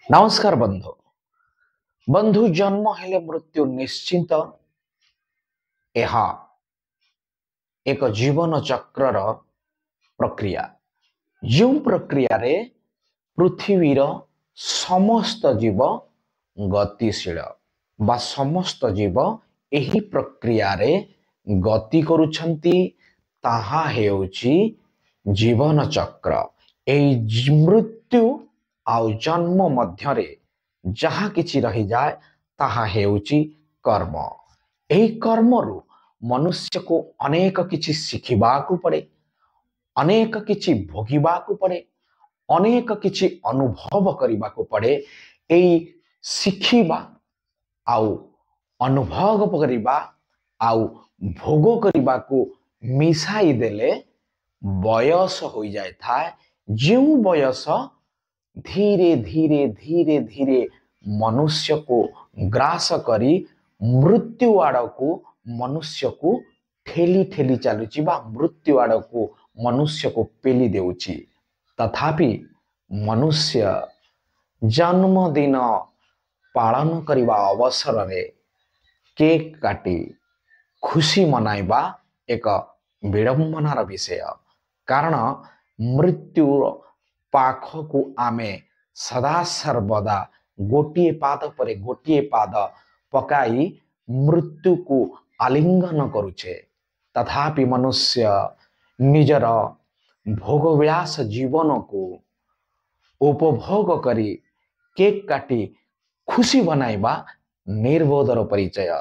ନମସ୍କାର ବନ୍ଧୁ। ବନ୍ଧୁ, ଜନ୍ମ ହେଲେ ମୃତ୍ୟୁ ନିଶ୍ଚିତ। ଏହା ଏକ ଜୀବନ ଚକ୍ରର ପ୍ରକ୍ରିୟା, ଯେଉଁ ପ୍ରକ୍ରିୟାରେ ପୃଥିବୀର ସମସ୍ତ ଜୀବ ଗତିଶୀଳ ବା ସମସ୍ତ ଜୀବ ଏହି ପ୍ରକ୍ରିୟାରେ ଗତି କରୁଛନ୍ତି। ତାହା ହେଉଛି ଜୀବନ ଚକ୍ର। ଏଇ ମୃତ୍ୟୁ ଆଉ ଜନ୍ମ ମଧ୍ୟରେ ଯାହା କିଛି ରହିଯାଏ, ତାହା ହେଉଛି କର୍ମ। ଏହି କର୍ମରୁ ମନୁଷ୍ୟକୁ ଅନେକ କିଛି ଶିଖିବାକୁ ପଡ଼େ, ଅନେକ କିଛି ଭୋଗିବାକୁ ପଡ଼େ, ଅନେକ କିଛି ଅନୁଭବ କରିବାକୁ ପଡ଼େ। ଏଇ ଶିଖିବା ଆଉ ଅନୁଭବ କରିବା ଆଉ ଭୋଗ କରିବାକୁ ମିଶାଇ ଦେଲେ ବୟସ ହୋଇଯାଇଥାଏ, ଯେଉଁ ବୟସ ଧୀରେ ଧୀରେ ଧୀରେ ଧୀରେ ମନୁଷ୍ୟକୁ ଗ୍ରାସ କରି ମୃତ୍ୟୁ ଆଡ଼କୁ ମନୁଷ୍ୟକୁ ଠେଲି ଠେଲି ଚାଲୁଛି ବା ମୃତ୍ୟୁ ଆଡ଼କୁ ମନୁଷ୍ୟକୁ ପେଲି ଦେଉଛି। ତଥାପି ମନୁଷ୍ୟ ଜନ୍ମଦିନ ପାଳନ କରିବା ଅବସରରେ କେକ୍ କାଟି ଖୁସି ମନାଇବା ଏକ ବିଡ଼ମ୍ବନାର ବିଷୟ, କାରଣ ମୃତ୍ୟୁର ପାଖକୁ ଆମେ ସଦାସର୍ବଦା ଗୋଟିଏ ପାଦ ପରେ ଗୋଟିଏ ପାଦ ପକାଇ ମୃତ୍ୟୁକୁ ଆଲିଙ୍ଗନ କରୁଛେ। ତଥାପି ମନୁଷ୍ୟ ନିଜର ଭୋଗବିଳାସ ଜୀବନକୁ ଉପଭୋଗ କରି କେକ୍ କାଟି ଖୁସି ବନାଇବା ନିର୍ବୋଧର ପରିଚୟ।